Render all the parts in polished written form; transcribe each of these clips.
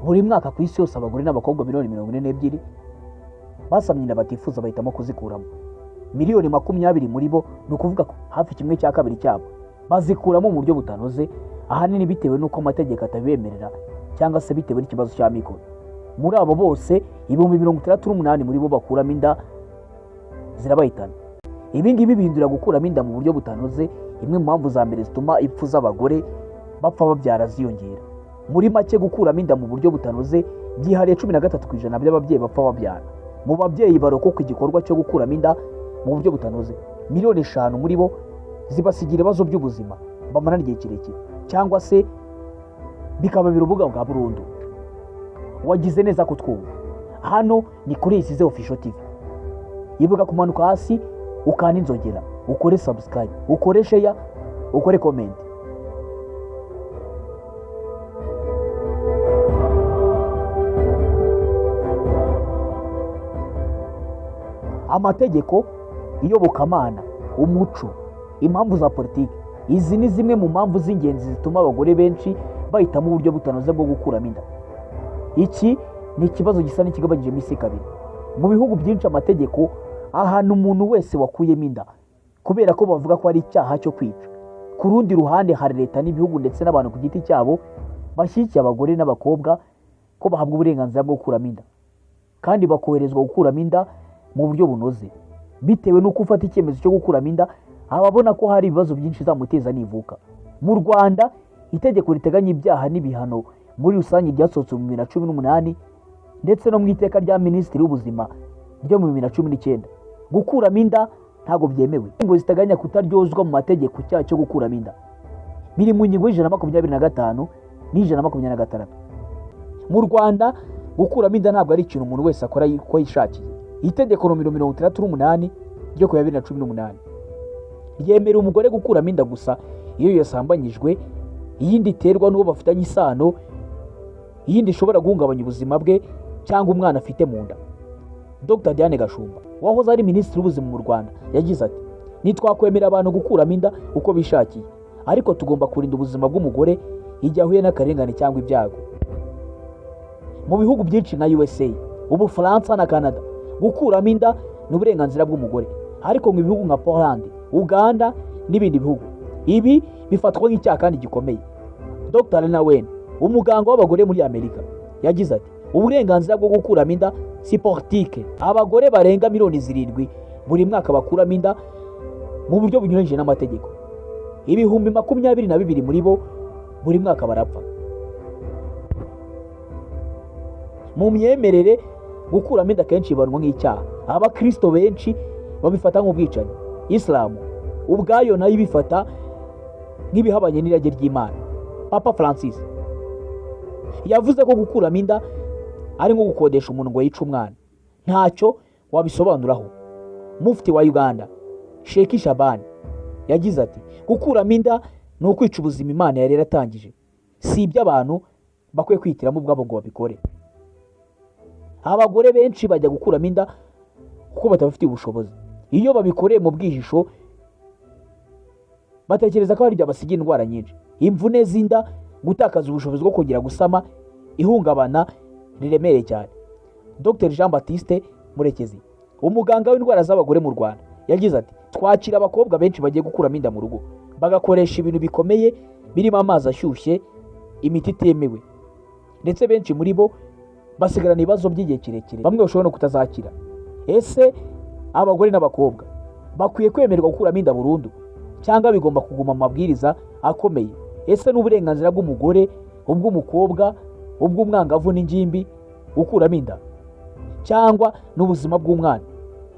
Buri mwaka ku isi yose abagore n'abakobwa miliyoni 42 basamye inda batifuza bahitamo kuzikuramo. Miliyoni 20 muri bo, ni ukuvuga ko hafi 1/2 cyabo, bazikuramo mu buryo butanoze, ahanini bitewe n'uko amategeko atabibemerera cyangwa se bitewe n'ikibazo cy'amikoro. Muri abo bose, 68,000 muri bo bakuramo inda zirabahitana. Ibi ngibi bihindura gukuramo inda mu buryo butanoze imwe mu mpamvu za mbere zituma impfu z'abagore bapfa babyara ziyongera. Muri make, gukuramo inda mu buryo butanoze byihariye 13% by'ababyeyi bapfa babyara. Mu babyeyi barokoka igikorwa cyo gukuramo inda mu buryo butanoze, miliyoni 5 muri bo zibasigira ibibazo by'ubuzima bamarana igihe kirekire cyangwa se bikababera ubumuga bwa burundu. Wagize neza kutwumva. Hano ni kuri Isize Official TV. Ibuka kumanuka hasi ukanda inzogera, ukore subscribe, ukore share, ukore comment. Amategeko, iyobokamana, umuco, impamvu za politiki, izi ni zimwe mu mpamvu z'ingenzi zituma abagore benshi bahitamo uburyo butanoze bwo gukuramo inda. Iki ni ikibazo gisa n'ikigabanyijemo isi kabiri. Mu bihugu byinshi amategeko ahana umuntu wese wakuyemo inda kubera ko bavuga ko ari icyaha cyo kwica. Ku rundi ruhande hari leta n'ibihugu ndetse n'abantu ku giti cyabo bashyigikiye abagore n'abakobwa ko bahabwa uburenganzira bwo gukuramo inda kandi bakoherezwa gukuramo inda mu buryo bunoze. Bitewe n'uko ufata icyemezo cyo gukuramo inda aba abona ko hari ibibazo byinshi izamuteza nivuka. Mu Rwanda itegeko riteganya ibyaha n'ibihano muri rusange ryasohotse mu 2018 ndetse no mu iteka rya Minisitiri w'Ubuzima ryo mu 2019. Gukuramo inda ntabwo byemewe. Ingingo ziteganya kutaryozwa mu mategeko icyaha cyo gukuramo inda biri mu ngingo y'125 n'126. Mu Rwanda gukuramo inda ntabwo ari ikintu umuntu wese akora uko yishakiye. Itegeko nomero 68 ryo ku ya 2018 ryemera umugore gukuramo inda gusa iyo yasambanyijwe, iyindi iterwa n'uwo bafitanye isano, iyindi ishobora guhungabanya ubuzima bwe cyangwa umwana afite mu nda. Dr Diane Gashumba wahoze ari Minisitiri w'Ubuzima mu Rwanda yagize ati: "Ntitwakwemera abantu gukuramo inda uko bishakiye, ariko tugomba kurinda ubuzima bw'umugore igihe ahuye n'akarengane cyangwa ibyago." Mu bihugu byinshi nka USA, Ubufaransa na Canada, gukuramo inda ni uburenganzira bw'umugore, ariko mu bihugu nka Poland, Uganda n'ibindi bihugu, ibi bifatwa nk'icyaha kandi gikomeye. Dr Lena Wen, umuganga w'abagore muri Amerika, yagize ati: "Uburenganzira bwo gukuramo inda si politike." Abagore barenga miliyoni 7 buri mwaka bakuramo inda mu buryo bunyuranyije n'amategeko. 22,000 muri bo buri mwaka barapfa. Mu myemerere, gukuramo inda kenshi bibarwa nk'icyaha. Abakristo benshi babifata nk'ubwicanyi. Isilamu ubwayo nayo ibifata nk'ibihabanye n'irage ry'Imana. Papa Francis yavuze ko gukuramo inda ari nko gukodesha umuntu ngo yice umwana, ntacyo wabisobanuraho. Mufti wa Uganda, Sheikh Shabani, yagize ati: "Gukuramo inda ni ukwica ubuzima Imana yari yaratangije, si iby'abantu bakwiye kwihitiramo ubwabo ngo babikore." Abagore benshi bajya gukuramo inda kuko batabafitiye ubushobozi. Iyo babikoreye mu bwihisho batekereza ko hari ibyo basigira indwara nyinshi, imvune z'inda, gutakaza ubushobozi bwo kongera gusama, ihungabana riremereye cyane. Dr Jean Baptiste Murekezi, umuganga w'indwara z'abagore mu Rwanda, yagize ati: "Twakira abakobwa benshi bagiye gukuramo inda mu rugo, bagakoresha ibintu bikomeye birimo amazi ashyushye, imiti itemewe, ndetse benshi muri bo basigarana ibibazo by'igihe kirekire, bamwe bashobora no kutazakira." Ese abagore n'abakobwa bakwiye kwemererwa gukuramo inda burundu cyangwa bigomba kuguma mu mabwiriza akomeye? Ese n'uburenganzira bw'umugore, ubw'umukobwa, ubw'umwangavu n'ingimbi gukuramo inda, cyangwa n'ubuzima bw'umwana?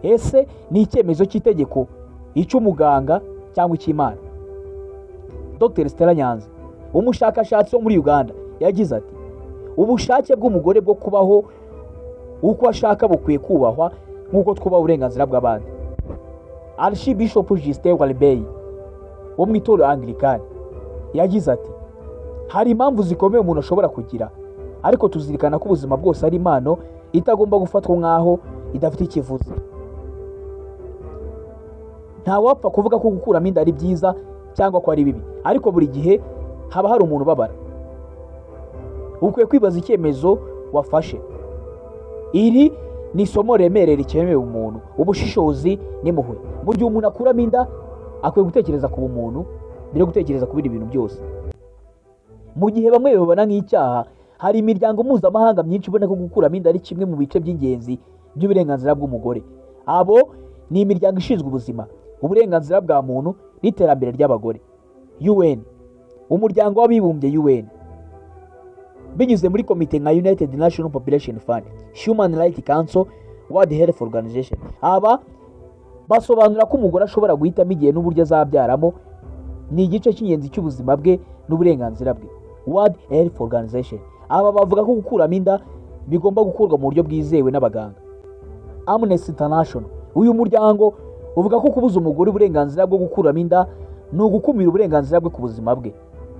Ese ni icyemezo cy'itegeko, icy'umuganga cyangwa icy'Imana? Dr Stella Nyanzi, umushakashatsi wo muri Uganda, yagize ati: "Ubushake bw'umugore bwo kubaho uko ashaka bukwiye kubahwa nk'uko twubaha uburenganzira bw'abandi." Archbishop Justin Welby wo mu itorero Anglikani yagize ati: "Hari impamvu zikomeye umuntu ashobora kugira, ariko tuzirikana ko ubuzima bwose ari impano itagomba gufatwa nk'aho idafite ikivuze." Ntawapfa kuvuga ko gukuramo inda ari byiza cyangwa ko ari bibi, ariko buri gihe haba hari umuntu ubabara. Ukwiye kwibaza icyemezo wafashe. Iri ni isomo remereye rikenewe umuntu, ubushishozi n'impuhwe. Mu gihe umuntu akuramo inda, akwiye gutekereza ku bumuntu mbere yo gutekereza ku bindi bintu byose. Mu gihe bamwe babibona nk'icyaha, hari imiryango mpuzamahanga myinshi ibona ko gukuramo inda ari kimwe mu bice by'ingenzi by'uburenganzira bw'umugore. Abo ni imiryango ishinzwe ubuzima, uburenganzira bwa muntu n'iterambere ry'abagore, UN, Umuryango w'Abibumbye UN, binyuze muri komite nka United National Population Fund, Human Rights Council, World Health Organization. Aba basobanura ko umugore ashobora guhitamo igihe n'uburyo azabyaramo, ni igice cy'ingenzi cy'ubuzima bwe n'uburenganzira bwe. World Health Organization, aba bavuga ko gukuramo inda bigomba gukorwa mu buryo bwizewe n'abaganga. Amnesty International, uyu muryango uvuga ko kubuza umugore uburenganzira bwo gukuramo inda ni ugukumira uburenganzira bwe ku buzima bwe,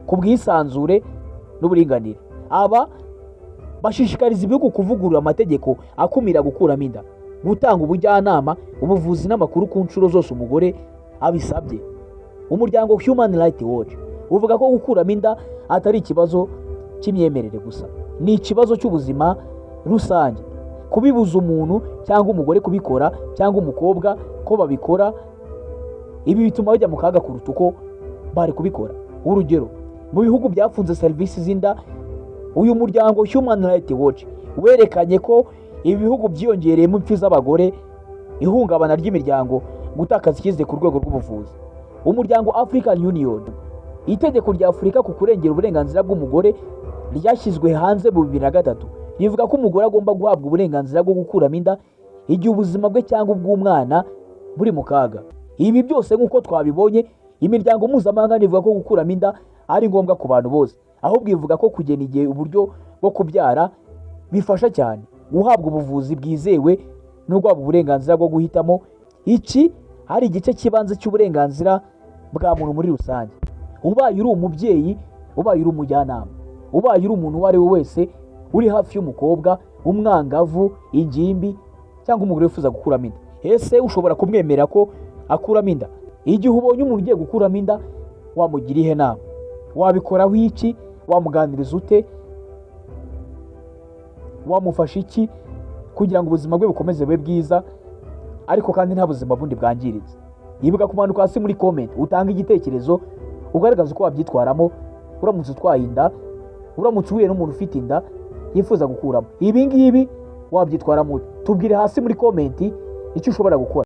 ku bwisanzure n'uburinganire. Aba bashishikariza ibihugu kuvugurura amategeko akumira gukuramo inda, gutanga ubujyanama, ubuvuzi n'amakuru ku nshuro zose umugore abisabye. Umuryango Human Rights Watch uvuga ko gukuramo inda atari ikibazo cy'imyemerere gusa, ni ikibazo cy'ubuzima rusange. Kubibuza umuntu cyangwa umugore kubikora, cyangwa umukobwa ko babikora, ibi bituma bajya mu kaga kuruta uko bari kubikora. Urugero, mu bihugu byafunze serivisi z'inda, uyu muryango Human Rights Watch werekanye ko ibi bihugu byiyongereyemo impfu z'abagore, ihungabana ry'imiryango, gutakaza icyizere ku rwego rw'ubuvuzi. Umuryango African Union, itegeko rya Afurika ku kurengera uburenganzira bw'umugore ryashyizwe hanze mu 2003, rivuga ko umugore agomba guhabwa uburenganzira bwo gukuramo inda igihe ubuzima bwe cyangwa ubw'umwana buri mu kaga. Ibi byose nk'uko twabibonye, imiryango mpuzamahanga ivuga ko gukuramo inda ari ngombwa ku bantu bose, ahubwo ivuga ko kugena igihe uburyo bwo kubyara bifasha cyane guhabwa ubuvuzi bwizewe no guhabwa uburenganzira bwo guhitamo. Iki ari igice cy'ibanze cy'uburenganzira bwa muntu muri rusange. Ubaye uri umubyeyi, ubaye uri umujyanama, ubaye uri umuntu uwo ari we wese uri hafi y'umukobwa, umwangavu, ingimbi cyangwa umugore wifuza gukuramo inda, ese ushobora kumwemerera ko akuramo inda? Igihe ubonye umuntu ugiye gukuramo inda, wamugira ihe nama? Wabikoraho iki? Wamuganiriza ute? Wamufasha iki kugira ngo ubuzima bwe bukomeze bube bwiza, ariko kandi nta buzima bundi bwangiritse? Ibuka kumanuka hasi muri comment, utange igitekerezo, ugaragaza uko wabyitwaramo uramutse utwaye inda, uramutse uhuye n'umuntu ufite inda yifuza gukuramo. Ibi ngibi wabyitwaramo ute? Tubwire hasi muri comment icyo ushobora gukora.